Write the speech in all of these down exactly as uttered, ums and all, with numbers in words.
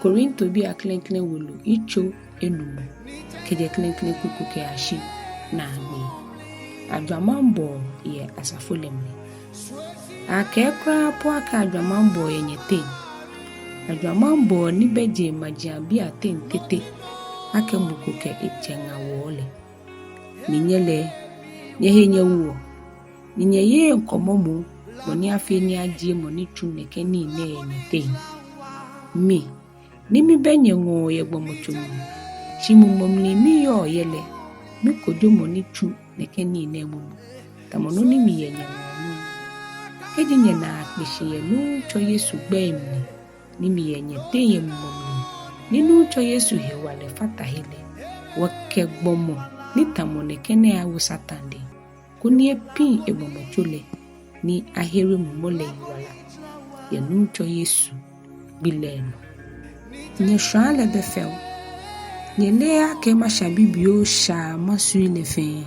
Korintobii aklɛŋklɛŋ wolo yitso enumɔ, kɛjɛ klɛŋklɛŋ kuku kɛyashi naagbee. Ajwamaŋbɔɔ yɛ asafo lɛ mli. Akɛɛ kwraa po akɛ ajwamaŋbɔɔ yɛ nyɛteŋ. Ajwamaŋbɔɔ ni bɛ jeŋmajiaŋbii ateŋ tete, akɛ mɔ ko kɛ etsɛ ŋa wɔɔ lɛ. Ni nyɛ lɛ, nyɛhe nyɛwoɔ, ni nyɛyeee ŋkɔmɔ moŋ, bɔ ni afee ni ajie mɔ ni tsu nɛkɛ nii nɛɛ yɛ nyɛteŋ. Mi, ni mibɛ nyɛŋɔɔ yɛ gbɔmɔtso mli, shi mumɔ mli miyɔɔ yɛ lɛ, mikojo mɔ ni tsu nɛkɛ nii nɛɛ momo, tamɔ nɔ ni miyɛ nyɛŋɔɔ nɔŋŋ. Kɛji nyɛnaa kpe shi yɛ Nuŋtsɔ Yesu gbɛi mli, ni miyɛ nyɛteŋ yɛ mumɔ mli, ni Nuŋtsɔ Yesu hewalɛ fata he lɛ, wɔkɛ gbɔmɔ ni tamɔ nɛkɛ nɛɛ awo Satan dɛŋ, koni epiŋ egbɔmɔtso lɛ, ni ahere mumɔ lɛ yiwala yɛ Nuŋtsɔ Yesu gbi lɛ nɔ. Nyɛshwaa lɛ bɛ fɛo. Nyɛleee akɛ masha bibioo shaa masui lɛ fɛɛ?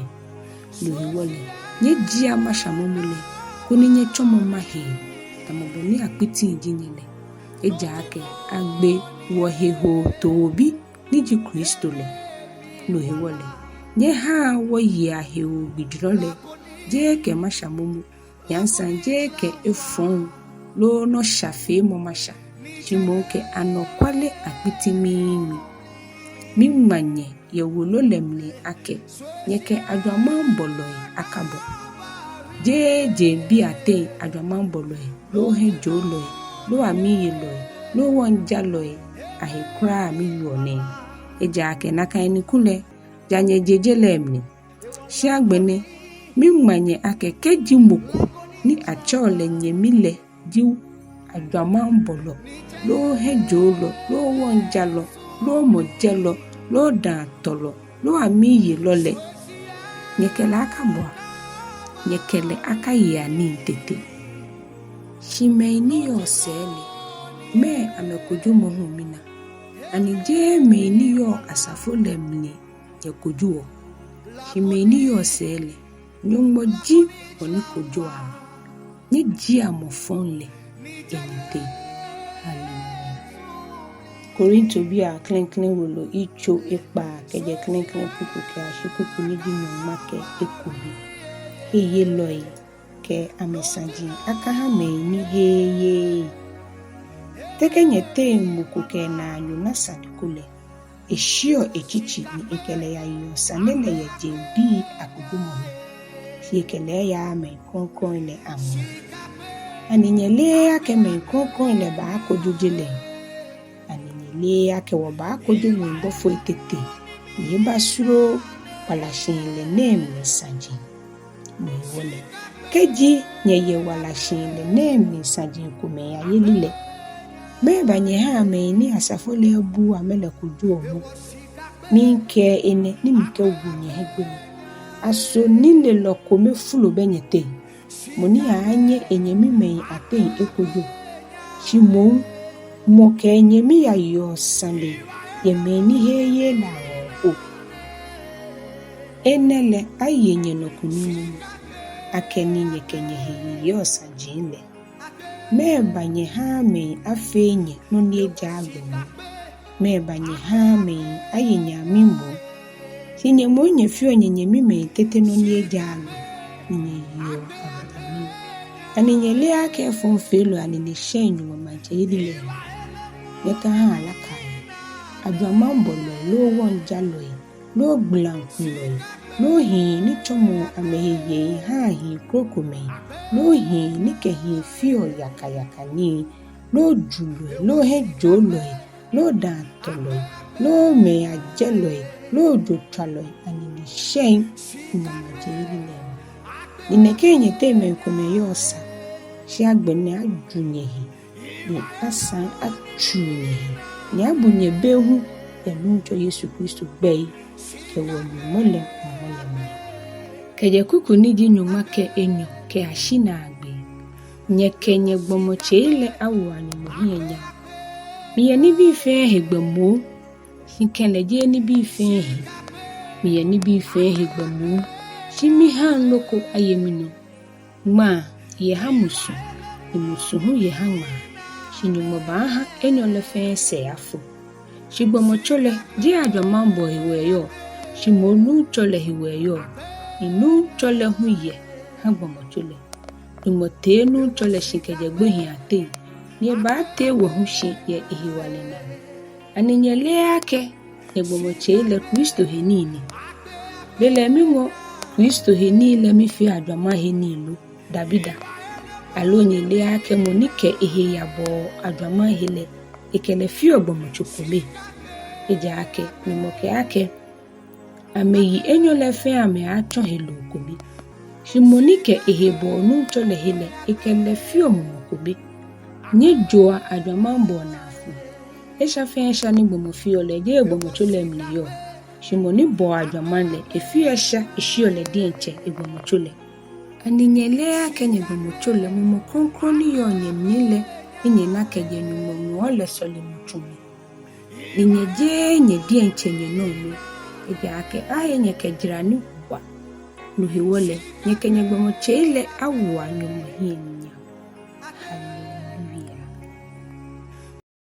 No hewɔ lɛ, nyɛjiea masha momo lɛ, koni nyɛtsɔmɔ ma hee, tamɔ bɔ ni akpitiŋ ji nyɛ lɛ. Ejaakɛ agbe wɔhe hootoo bi ni ji Kristo lɛ. No hewɔ lɛ, nyɛhaa wɔyea hewoo gbijurɔ lɛ, jeee kɛ masha momo, ni asaŋ jeee kɛ efɔŋ loo nɔshafeemɔ masha, shi moŋ kɛ anɔkwale akpiti ŋmiiŋmi. Miŋma nyɛ yɛ wolo lɛ mli akɛ, nyɛkɛ ajwamaŋbɔlɔi akabɔ. Jeee jeŋbii ateŋ ajwamaŋbɔlɔi, loo hiɛjoolɔi, loo amimyelɔi, loo wɔŋjalɔi ahe kwraa miwieɔ nɛɛ. Ejaakɛ nakai ni kulɛ, ja nyɛje je lɛ mli. Shi agbɛnɛ, miŋma nyɛ akɛ kɛji mɔ ko ni atsɛɔ lɛ nyɛmi lɛ ji ajwamaŋbɔlɔ, loo hiɛjoolɔ, loo wɔŋjalɔ, loo mɔjɛlɔ, loo dãatɔlɔ, loo amimyelɔ lɛ, nyɛkɛ lɛ akabɔa, nyɛkɛ lɛ akayea nii tete. Shi mɛi ni yɔɔ sɛɛ lɛ, mɛɛ amɛkojomɔ hu mina? Ani jeee mɛi ni yɔɔ asafo lɛ mli nyɛkojoɔ? Shi mɛi ni yɔɔ sɛɛ lɛ, Nyɔŋmɔ ji mɔ ni kojoɔ amɛ. Nyɛjiea mɔ fɔŋ lɛ yɛ nyɛteŋ. Hallelujah. Korintobii aklɛŋklɛŋ wolo yitso ekpaa, kɛjɛ klɛŋklɛŋ kuku kɛyashi kuku ni ji nyɔŋma kɛ ekome. Heyelɔi kɛ amɛsaji akaha mɛi ni heee yeee. Te kɛ nyɛteŋ mɔ ko kɛ enaanyo na sane ko lɛ, eshiɔ etsitsi ni ekɛ lɛ yayeɔ sane lɛ yɛ jeŋbii akojomɔ he, shi ekɛ lɛ eyaaa mɛi krɔŋkrɔŋi lɛ aŋɔɔ. Ani nyɛleee akɛ mɛi krɔŋkrɔŋi lɛ baakojo je lɛ? Ani nyɛleee akɛ wɔbaakojo ŋwɛi bɔfoi tete, ni ebasoro walashihilɛ nɛɛ mli saji? No hewɔ lɛ, kɛji nyɛyɛ walashihilɛ nɛɛ mli saji komɛi ayeli lɛ, mɛɛba nyɛhaa mɛi ni asafo lɛ ebuuu amɛ lɛ kojoɔ mɔ? Miikɛɛ enɛ ni mikɛwo nyɛ hiɛgbele. Aso nilelɔ kome folo bɛ nyɛteŋ, mɔ ni aaanyɛ enyɛmimɛi ateŋ ekojo? Shi moŋ, mɔ kɛ enyɛmi yayeɔ sane yɛ mɛi ni heee yeee lɛ aŋɔɔ po. Enɛ lɛ aye nyɛnɔ kunim, akɛni nyɛkɛ nyɛhe yeyeɔ saji lɛ. Mɛɛba nyɛhaaa mɛi afee nyɛ nɔ ni ejaaa gbɛ moŋ? Mɛɛba nyɛhaaa mɛi aye nyɛ amim moŋ? Shi nyɛ moŋ nyɛfeɔ nyɛnyɛmimɛi tete nɔ ni ejaaa gbɛ, ni nyɛyeɔ amɛ amim. Ani nyɛleee akɛ efɔŋfeelɔi anine shɛŋ Nyɔŋmɔ maŋtsɛyeli lɛ nɔ? Nyɛkahaa alaka yɛ. Ajwamaŋbɔlɔi loo wɔŋjalɔi loo gbãlãŋkulɔi loo hii ni tsɔmɔɔ amɛhe yei haa hii krokomɛi loo hii ni kɛ hii feɔ yakayaka nii loo julɔi loo hiɛjoolɔi loo dãatɔlɔi loo mɛi ajɛlɔi loo ojotswalɔi anine shɛŋ Nyɔŋmɔ maŋtsɛyeli lɛ nɔ. Ni nɛkɛ nyɛteŋ mɛi komɛi yɔɔ sa, shi agbɛnɛ aju nyɛhe, ni asaŋ atsuu nyɛhe, ni abu nyɛ bem hu yɛ Nuŋtsɔ Yesu Kristo gbɛi kɛ wɔ-Nyɔŋmɔ lɛ ŋɔɔ lɛ mli. Kɛjɛ kuku ni ji nyɔŋma kɛ enyɔ kɛyashi naagbee. Nyɛkɛ nyɛgbɔmɔtsei lɛ awoa Nyɔŋmɔ hiɛ nyam. Miyɛ nibii fɛɛ hegbɛ moŋ, shi kɛlɛ jeee nibii fɛɛ he. Miyɛ nibii fɛɛ hegbɛ moŋ, shi mihaŋ nɔ ko aye minɔ. Ŋmaa yɛ ha musu, musu hu yɛ ha ŋmaa, shi Nyɔŋmɔ baaha enyɔ lɛ fɛɛ sɛɛ afo. Shi gbɔmɔtso lɛ, jeee ajwamaŋbɔɔ hewɔ eyɔɔ, shi moŋ Nuŋtsɔ lɛ hewɔ eyɔɔ, ni Nuŋtsɔ lɛ hu yɛ ha gbɔmɔtso lɛ. Nyɔŋmɔ tee Nuŋtsɔ lɛ shi kɛjɛ gbohii ateŋ, ni ebaatee wɔ hu shi yɛ ehewalɛ naa. Ani nyɛleee akɛ nyɛgbɔmɔtsei lɛ Kristo henii ni? Belɛ miŋɔ Kristo henii lɛ mifee ajwamaŋ henii lo? Dabida! Aloo nyɛleee akɛ mɔ ni kɛ ehe yabɔɔ ajwamaŋ he lɛ, ekɛ lɛ feɔ gbɔmɔtso kome? Ejaakɛ Nyɔŋmɔ kɛɛ akɛ, amɛyi enyɔ lɛ fɛɛ amɛaatsɔ heloo kome. Shi mɔ ni kɛ ehe bɔɔ Nuŋtsɔ lɛ he lɛ, ekɛ lɛ feɔ mumɔ kome. Nyɛjoa ajwamaŋbɔɔ naa foi. Esha fɛɛ esha ni gbɔmɔ feɔ lɛ, jeee egbɔmɔtso lɛ mli eyɔɔ, shi mɔ ni bɔɔ ajwamaŋ lɛ, efeɔ esha eshiɔ lɛ diɛŋtsɛ egbɔmɔtso lɛ. Ani nyɛleee akɛ nyɛgbɔmɔtso lɛ Mumɔ Krɔŋkrɔŋ ni yɔɔ nyɛmli lɛ ni nyɛna kɛjɛ Nyɔŋmɔ ŋɔɔ lɛ sɔlemɔtsu mli? Ni nyɛjeee nyɛ diɛŋtsɛ nyɛnɔ lo? Ejaakɛ ahe nyɛ kɛ jara ni wa. No hewɔ lɛ, nyɛkɛ nyɛgbɔmɔtsei lɛ awoa Nyɔŋmɔ hiɛ mli.